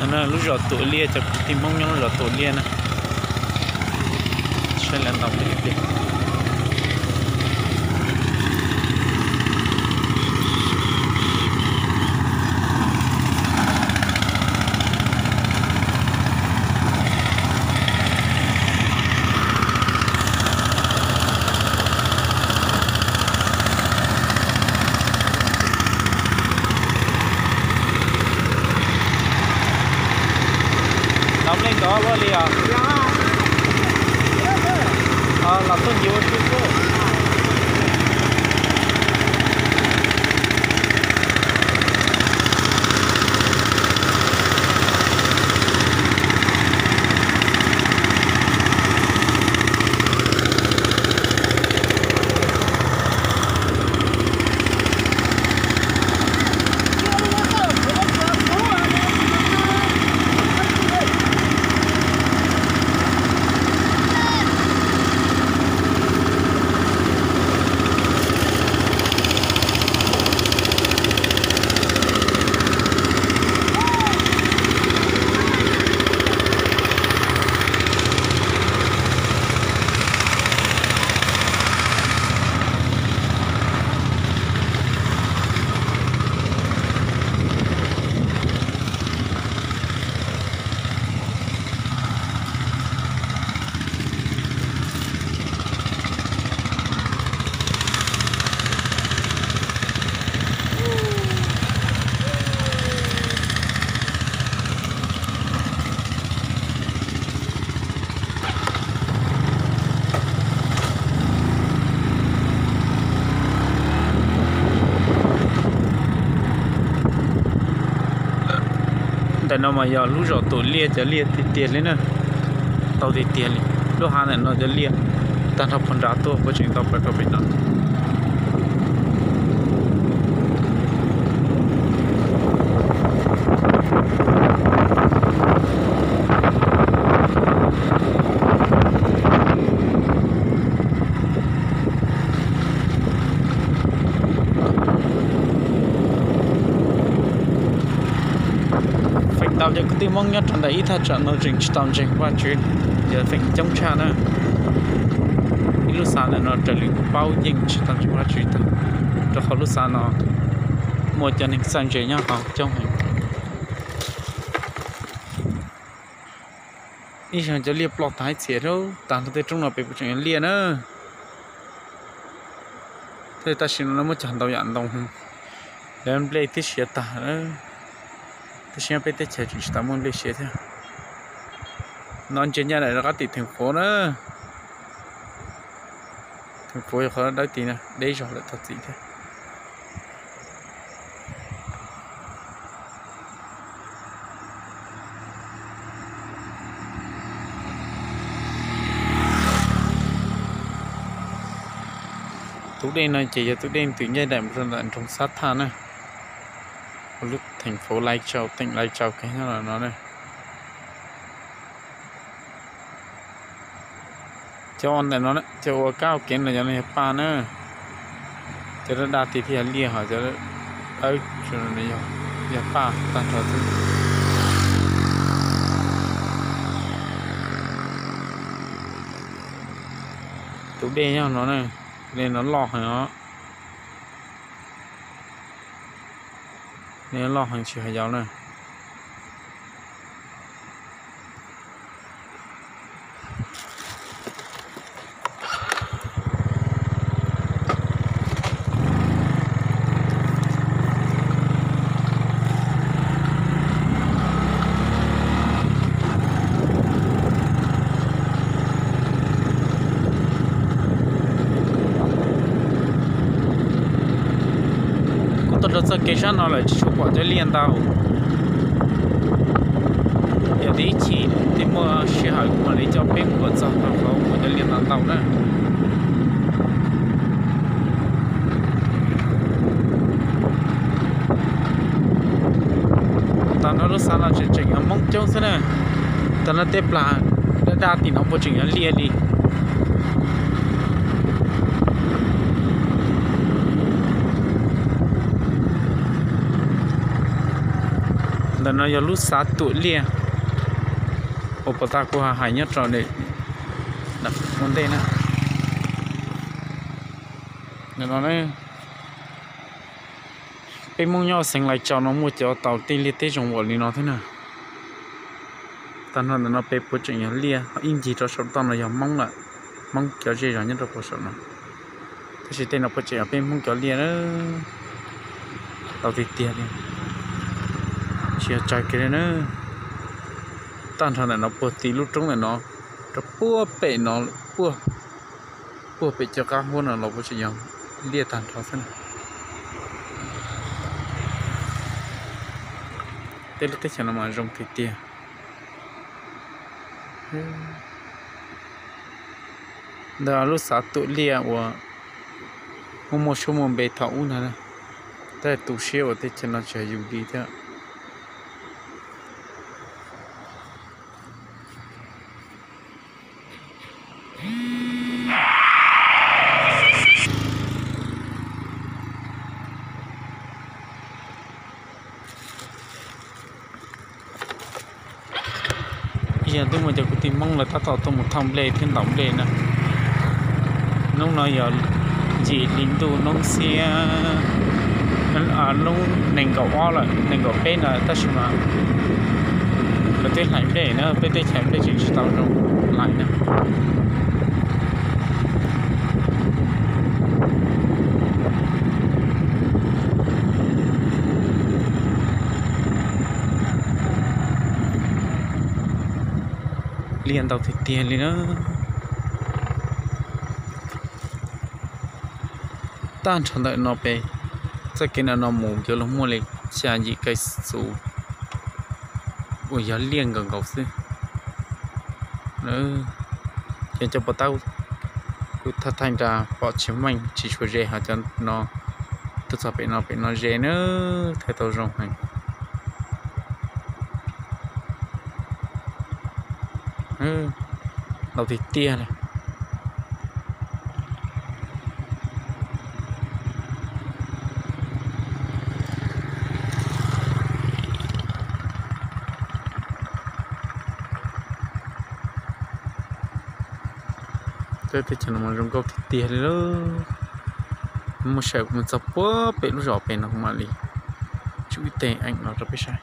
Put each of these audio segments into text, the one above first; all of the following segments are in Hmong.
Lub zos Tuam Liaj, cov kwv tij Hmoob nyob lub zos Tuam Liaj na. Saib lawv ntaus ib pliag. Los nplej ntov luaj li os. Los tuaj ncig ua si xwb. Ntawm no mas yog lub zos Tuam Liaj, cov liaj tiag tiag li na. Tau tiag tiag li. Lub hav ntawm no cov liaj tag nrho puag nrad tuaj puas tseem tau plaws rau pem no. Feem ntau cov kwv tij Hmoob nyob rau ntawm ib thaj tsam no tseem tsis tau ntseeg Vajtswv, yog feem coob tshaj na. Ib lub xav ntawm no raws li kuv paub yeej tsis tau ntseeg Vajtswv tag, rau qhov lub xav no muaj cov neeg txawj ntse nyob hauv coob heev. Ib zaug cov liaj ploj tag ib txhia, tag nrho tej roob no pem puas tseem yog liaj na. Thiab tam sim no muab cog ntau yam ntoo, lawv nplej twb siav tag, tab sis peb teb chaws tseem tsis tau muaj nplej siav thiab. No ntsia ncaj nraim rau qab tim theem fuv na. Theem fuv yog qhov dawb tid na, deb zog lawm tau txim thiab. Tus dej no ces yog tus dej twb ncaij daim mus rau ntawm nroog Xab Thaj na, lub theem fuv Lai Tsau, teem Lai Tsau kiag nyob los no na. Cov ua ntawm no, cov ua kab ua kev no yog paj na. Cov daj daj tid thiaj yog liaj, ho cov dawb yog paj tag nrho xwb. Tus dej nyob no na, dej no loj heev os. Dej loj heev tsis hais yau na. Kuv tuaj rau txoj kev sab no lawm tsis tshua pom cov liaj ntau. Yog tias ib chim twb muaj sij hawm kuv mam li coj peb mus txog tau qhov muaj cov liaj ntau ntau na. Tag nrho lub xav no tseem tseem yog Hmoob coob xwb na. Tag nrho tej plag daj daj tim no puas tseem yog liaj li. Ntawm no yog lub xav Tuam Liaj uas puag ta kuv hais nyob rau ua ntej na. Ntawm no peb Hmoob nyob Xeev Laus tsaus no muaj cov tau tej liaj teb zoo npaum li no thiab na. Tag nrho ntawm no peb puas tseem yog liaj, ib ncig rau saum toj no yog Hmoob lawm, Hmoob cov zej zos nyob rau puag saum no. Tab sis tej no puas tseem yog peb Hmoob cov liaj na, tau tiag tiag li. Tsis yog tsawg kiag li na. Tag nrho ntawm no puag tim lub roob ntawm no rau puag pem no, puag, puag pem cov qab huab no los puas tseem yog liaj tag nrho xwb na. Tej lub teb chaws no mas zoo tiag tiag. Ntawm lub xav Tuam Liaj uas muaj muaj suab muaj npe thaum ub ntag, tab sis tu siab uas teb chaws no tsis yog yus li thiab. Ib zaug twb muaj cov kwv tij Hmoob lawv tab tom tuaj mus thauj nplej thiab ntaus nplej na. Hnub no yog yim hli ntuj hnub xiab, hnub nees nkaum ob lawm, nees nkaum peb no tab sis mas lawv twb hlais nplej na, peb teb chaws nplej tseem tsis tau zoo hlais na. Liaj ntau tiag tiag li na. Tag nrho ntawm no pem txoj kev ntawm no mus yuav luag muaj li xya yim kaij xus uas yog liaj nkaus nkaus xwb. Ces cov pov tab kuv thaij thaij nra pom tsis meej tsis tshua ze, ho cov no tuaj txog pem no, pem no ze na, thaij tau zoo heev. Ntau tiag tiag li. Teb chaws no mas zoo nkauj tiag tiag li lauj. Muab saib kuv mus txog puag pem lub zos pem no kuv mam li tsuj ib teg eem los rau peb saib.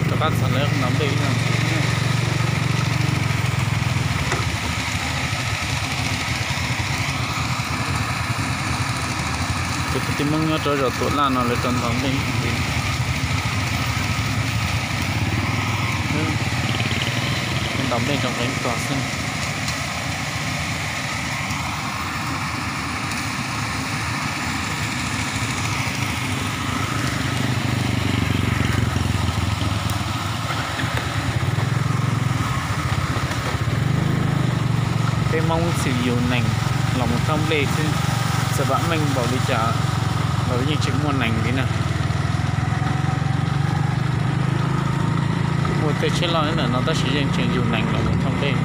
Rov qab txog lawv ntaus nplej ib zaug. Cov kwv tij Hmoob nyob rau zos Tuam Laj no lawv rau ntaus nplej ib zaug li. Ntaus nplej rau nqe tos xwb. Peb Hmoob txwm yug nees los mus thauj nplej xwb, txawm vam meej npaum li cas los yeej tseem muaj nees li na. Ua tej tsheb loj ntawm no tab sis yeej tseem yug nees los mus thauj nplej.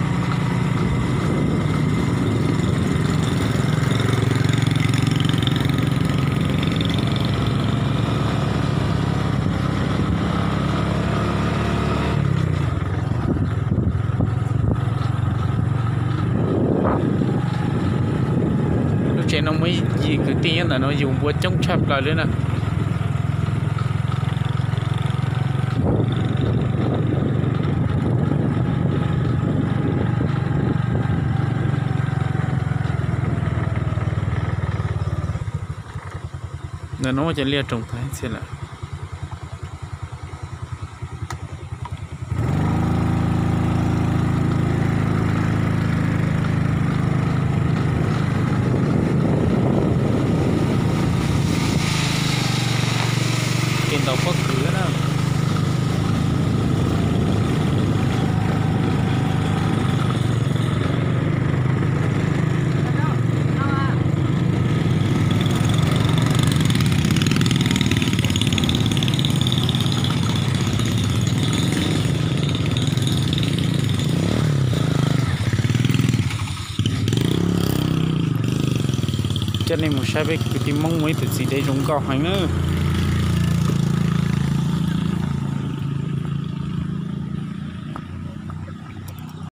Lub tsev no muaj ib yim kwv tij nyob ntawm no yug npua coob tshaj plaws li na. Ntawm no ua cov liaj roos tag txhia lawm. Kev ntaus pob kws na. Coj nej mus saib peb kwv tij Hmoob muaj ib tug txiv dev zoo nkauj heev na.